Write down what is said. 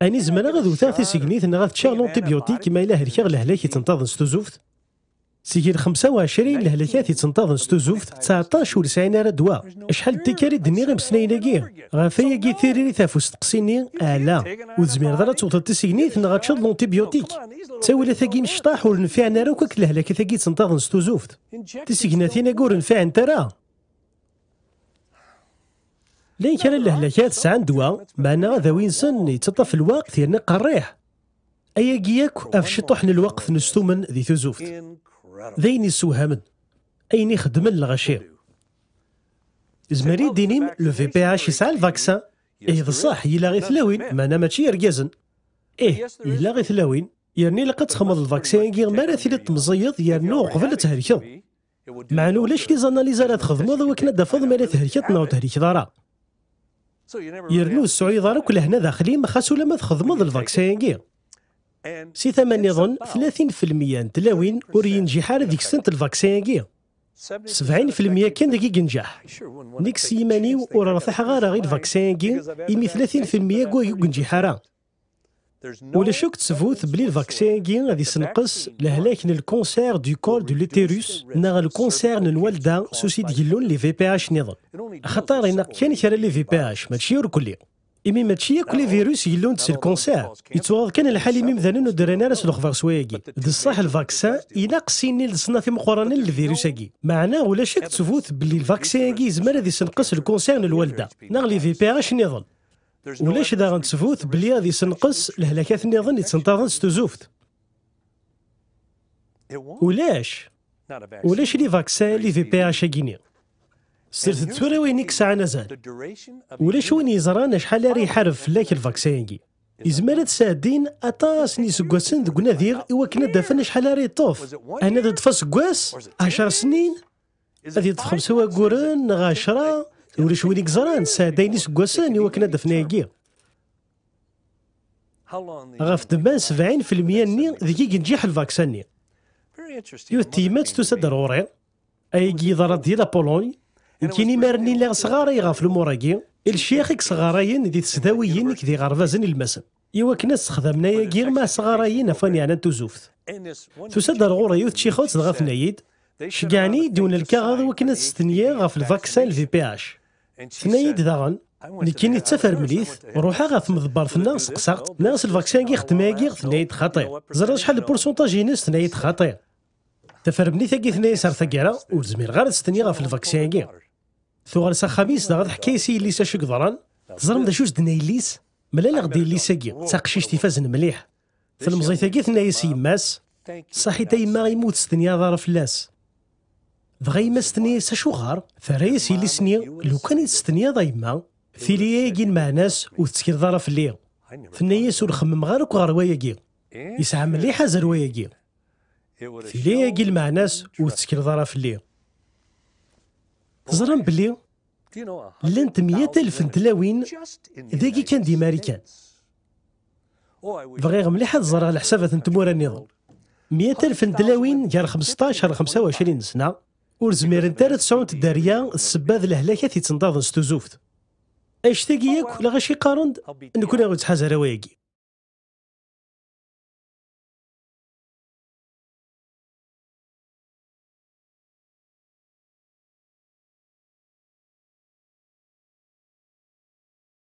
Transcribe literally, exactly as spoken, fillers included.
Ani zemreɣ ad wteɣ tisegnit neɣ ad ččeɣ l'antibiotique ma yella helkeɣ lehlak ittenṭaḍen s tuzuft? Seg lxemsa u ɛecrin lehlakat ittenṭaḍen s tuzuft, tseɛṭac ur sɛin ara ddwa. Acḥal n tikkal i d-nniɣ imeslayen-agi? Ɣef ayagi tiririt ɣef usteqsi-nni, ala. Ur tezmireḍ ara ad tewteḍ tisegnit neɣ ad teččeḍ l'antibiotique. Ttawilat-agi n ccṭaḥ ur nfiɛen ara akk akked lehlakat-agi ittenṭaḍen s tuzuft. Tisegnatin-agi ur nfiɛent ara. Llan kra n lehlakat sɛan ddwa, meɛna adawi-nsen yettaṭṭaf lweqt yerna qerriḥ. Ayagi yakk ɣef ciṭuḥ n lweqt nestumen di tuzuft. D ayen yessewhamen. Ayen ixeddmen lɣaci. Izmer i d-inim le V P H yesɛa lvaksin. Ih, d ṣṣeḥ, yella i tlawin, meɛna mačči irgazen. Ih, yella i tlawin. Yerna ilaq ad txedmeḍ lvaksin-agi mi ara tiliḍ temẓiyeḍ yerna uqbel ad thelkeḍ. Meɛna ulac les analyses ara txedmeḍ i wakken ad d-tafeḍ ma la thelkeḍ neɣ ur thelkeḍ ara. Yerna ur tesɛuyeḍ ara akk lehna daxel-im xas ulamma txedmeḍ lvaksin-agi. Si tama nniḍen, tlatin filmeyya n tlawin ur yenǧiḥ ara deg-sent lvaksin-agi. Sebɛin filmeyya kan deg i yenǧeḥ. Nekk s yiman-iw ur rtaḥeɣ ara i lvaksin-agi, imi tlatin filmeyya deg wagi ur yenǧiḥ ara. Ulac akk ttbut belli lvaksin-agi ad isenqes lehlak n lkanser du col de l'utérus neɣ lkanser n lwalda s usi d-gellun les V P H nniḍen. Axaṭer ineqq kan kra les V P H, mačči urkelli. Imi mačči akk les virus gellun-d s lkanser. Yettwaɣeḍ kan lḥal imi imdanen ur d-rran ara s lexbar s wayagi. D ṣṣeḥ lvaksin, ilaq sin n leṣnaf imeqqranen n lvirus-agi. Meɛna ulac akk ttbut belli lvaksin-agi yezmer ad isenqes lkanser n lwalda, neɣ les V P H nniḍen. Ulac daɣen ttbut belli ad isenqes lehlakat nniḍen ittenṭaḍen s tuzuft. Ulac. Ulac les vaccins les V P H-agi-nni. Sret-d tura wayen i yesɛan azal. Ulac win yeẓran acḥal ara iḥareb fell-ak lvaksin-agi. Izmer ad sɛeddin aṭas n yiseggasen deg unadi i wakken ad d-afen acḥal ara yeṭṭef. Ɛni ad yeṭṭef aseggas? Ɛecra snin? Ad yeṭṭef xemsa wagguren neɣ ɛecra? Ulac win i yeẓran, sɛeddayen iseggasen i wakken ad d-afen ayagi. Ɣef ddemma n sebɛin filmeyya-nni deg i yenǧiḥ lvaksa-nni. Yiwet tyemmat tusa-d ar ɣur-i. Ayagi yeḍra-d di la Pologne. Nekkini imar-nni lliɣ sɣarayeɣ ɣef lumuṛ-agi. I lecyax i yesɣarayen di tesdawiyin akked iɣerbazen ilmessen. I wakken ad sexdamen ayagi ma sɣarayen ɣef wayen yeɛnan tuzuft. Tusa-d ar ɣur-i yiwet tcixawt dɣa tenna-yi-d, ceggɛen-iyi-d yiwen lkaɣeḍ i wakken ad stenyiɣ ɣef lvaksin L V P H. Tenna-yi-d daɣen, nekkini d tafermlit, ruḥeɣ ɣer tmeḍebbart-nneɣ seqsaɣ-tt, nniɣ-as lvaksin-agi ixeddem ayagi, tenna-yi-d xaṭi. Ẓriɣ acḥal n lpursunṭaj-ines, tenna-yi-d xaṭi. Tafermlit-agi tenna-yas ar taggara, ur zmireɣ ara ad stenyiɣ ɣef lvaksin-agi. Tuɣal s axxam-is daɣ teḥka-yas i yelli-s acu yeḍran. Teẓram d acu s-d-tenna yelli-s? Mlaleɣ-d yelli-s-agi, d taqcict ifazen mliḥ. Tlemẓit-agi tenna-yas i yemma-s, ṣaḥit a yemma imi ur testenyaḍ ara fell-as. Dɣa yemma-s tenna-yas acuɣer? Terra-yas yelli-s-nni, lukan i testenyaḍ a yemma, tili ayagi lmeɛna-s ur tettkleḍ ara fell-i. Tenna-yas ur xemmemeɣ ara akk ɣer wayagi. Yesɛa mliḥ azal wayagi. Tili ayagi lmeɛna-s ur tettkleḍ ara fell-i. Teẓram belli llant meyya alef n tlawin dagi kan di Marikan. Bɣiɣ mliḥ ad ẓreɣ leḥsabat n tmura nniḍen. Meyya alef n tlawin gar xmesṭac ar xemsa u ɛecrin sna ur zmirent ara ad sɛunt dderya d ssebba d lehlakat ittenṭaḍen s tuzuft. Annect-agi yakk lɣaci qqaren-d, nekkni ur nettḥaz ara wayagi.